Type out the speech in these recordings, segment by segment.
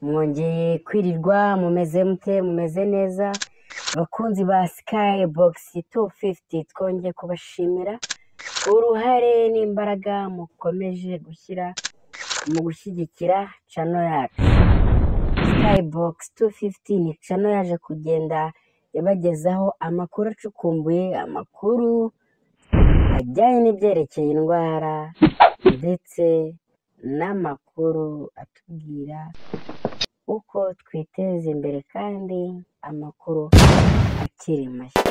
Mwongeye kwirirwa, mumeze mute? Mumeze neza? Bakunzi ba Skybox 250, twongeye kubashimira uruhare n'imbaraga mukomeje gushyira mu gushyigikira channel yacu. Skybox 250 ni channel yaje kugenda ibagezaho amakuru acukumbuye, amakuru ajyanye n'ibyerekeye indwara ndetse n'amakuru atubwira uko twiteza imbere kandi amakuru akiri mashya.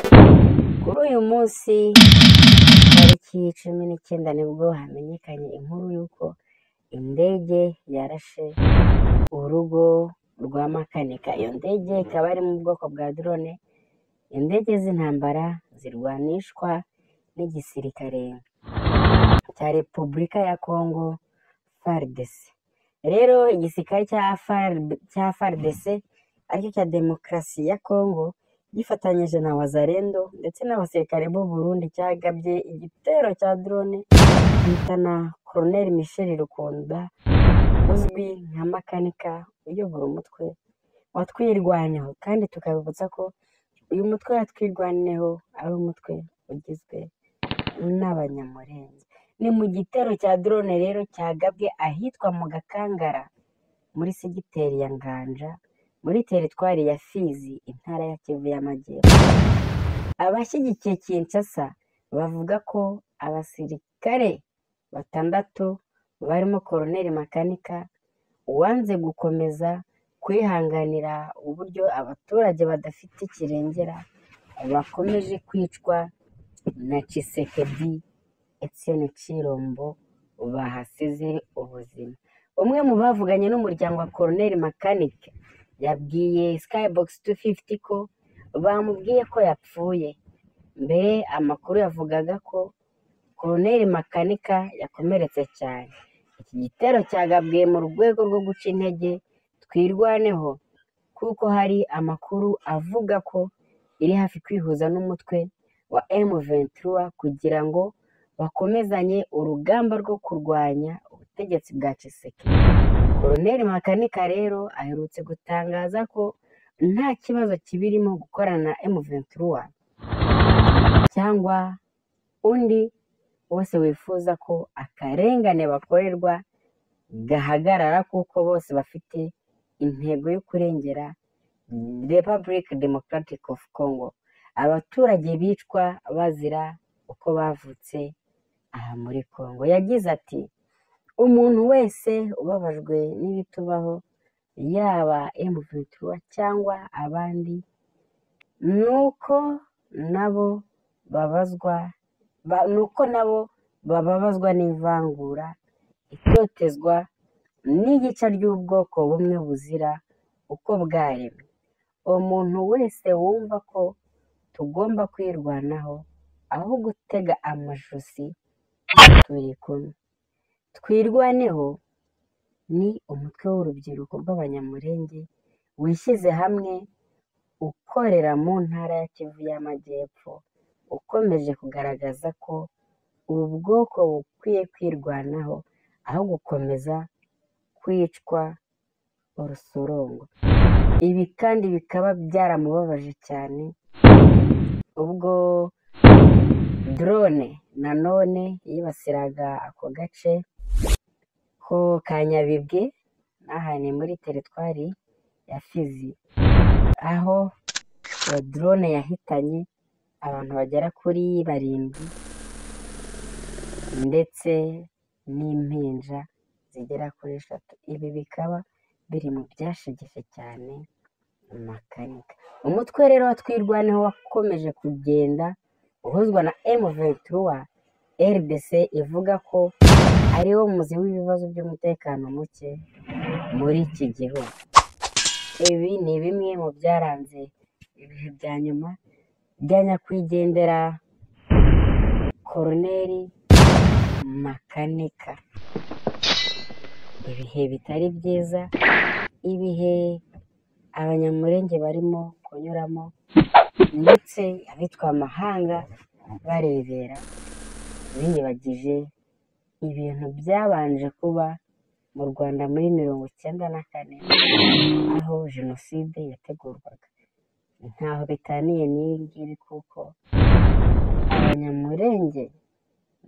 Kuri uyu munsi tariki 19 nibwo hamenyekanye inkuru y'uko indege yarashe urugo rwa Makanika. Iyo ndege ikaba ari mu bwoko bwa drone, indege z'intambara zirwanishwa n'igisirikare cya Repubulika ya Congo FARDC. Rero igisirikare cya FARDC aricyo cya Demokarasi ya Congo gifatanyije na Wazalendo ndetse n'abasirikare b'u Burundi cyagabye igitero cya drone gihitana Colonel Michel Rukunda uzwi nka Makanika uyobora umutwe wa Twirwaneho, kandi tukabibutsa ko uyu mutwe wa Twirwaneho ari umutwe ugizwe n'Abanyamulenge. Ni mu gitero cya drone rero cyagabwe ahitwa mu Gakangara muri segiteri ya Nganja muri teritwari ya Fizi, intara ya Kivu y'Amajyepfo. Abashyigikiye Kinshasa bavuga ko abasirikare 6 barimo Colonel Makanika wanze gukomeza kwihanganira uburyo abaturage badafite kirengera bakomeje kwicwa na Tshisekedi Etienne Tshilombo bahasize ubuzima. Umwe mu bavuganye n'umuryango wa Colonel Makanika yabwiye Skybox 250 ko bamubwiye ko yapfuye. Mbere amakuru yavugaga ko Colonel Makanika yakomeretse cyane. Iki gitero cyagabwe mu rwego rwo guca intege Twirwaneho kuko hari amakuru avuga ko iri hafi kwihuza n'umutwe wa M23 kugira ngo bakomezanye urugamba rwo kurwanya ubutegetsi bwa Tshisekedi. Colonel Makanika rero aherutse gutangaza ko nta kibazo kibirimo gukorana na M23 cyangwa undi wose wifuza ko akarengane bakorerwa gahagarara, kuko bose bafite intego yo kurengera Republic Democratic of Congo, abaturage bicwa bazira uko bavutse aha muri Congo. Yagize ati: umuntu wese ubabajwe n'ibitubaho, yaba M23 cyangwa abandi, nuko nabo babazwa nuko nabo bababazwa n'ivangura, itotezwa n'igica ry'ubwoko bumwe buzira uko bwaremwe. Umuntu wese wumva ko tugomba kwirwanaho aho gutega amajosi, turi kumwe. Twirwaneho ni umutwe w'urubyiruko rw'Abanyamulenge wishyize hamwe ukorera mu ntara ya Kivu y'Amajyepfo, ukomeje kugaragaza ko ubu bwoko bukwiye kwirwanaho aho gukomeza kwicwa urusorongo. Ibi kandi bikaba byaramubabaje cyane ubwo drone nanone yibasiraga ako gace ko ka Nyabibwe, n'aha ni muri teritwari ya Fizi, aho iyo drone yahitanye abantu bagera kuri 7 ndetse n'impinja zigera kuri 3. Ibi bikaba biri mu byashegeshe cyane Makanika. Umutwe rero wa Twirwaneho wakomeje kugenda uhuzwa na M23 RDC ivuga ko ari wo muzi w'ibibazo by'umutekano muke muri iki gihugu. Ibi ni bimwe mu byaranze ibihe bya nyuma bya nyakwigendera Colonel Makanika. Ibihe bitari byiza, ibihe Abanyamulenge barimo kunyuramo ndetse abitwa amahanga barebera, biyibagije ibintu byabanje kuba mu Rwanda muri 94, aho jenoside yategurwaga. Ntaho bitaniye n'ibi ngibi, kuko Abanyamurenge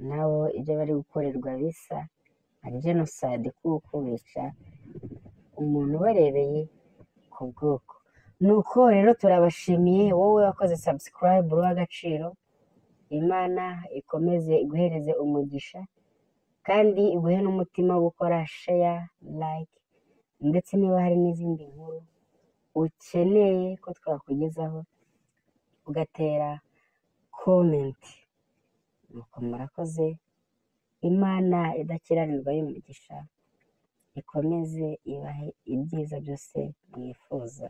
nabo ibyo bari gukorerwa bisa nka jenoside, kuko bica umuntu barebeye ku bwoko. Nuko rero turabashimiye, wowe wakoze subscribe, uri uw'agaciro. Imana ikomeze iguhereze umugisha kandi iguhe n'umutima wo gukora share, like, ndetse niba hari n'izindi nkuru ukeneye ko twakugezaho ugatera comment. Nuko murakoze, Imana idakiranirwa y'umugisha ikomeze ibahe ibyiza byose mwifuza.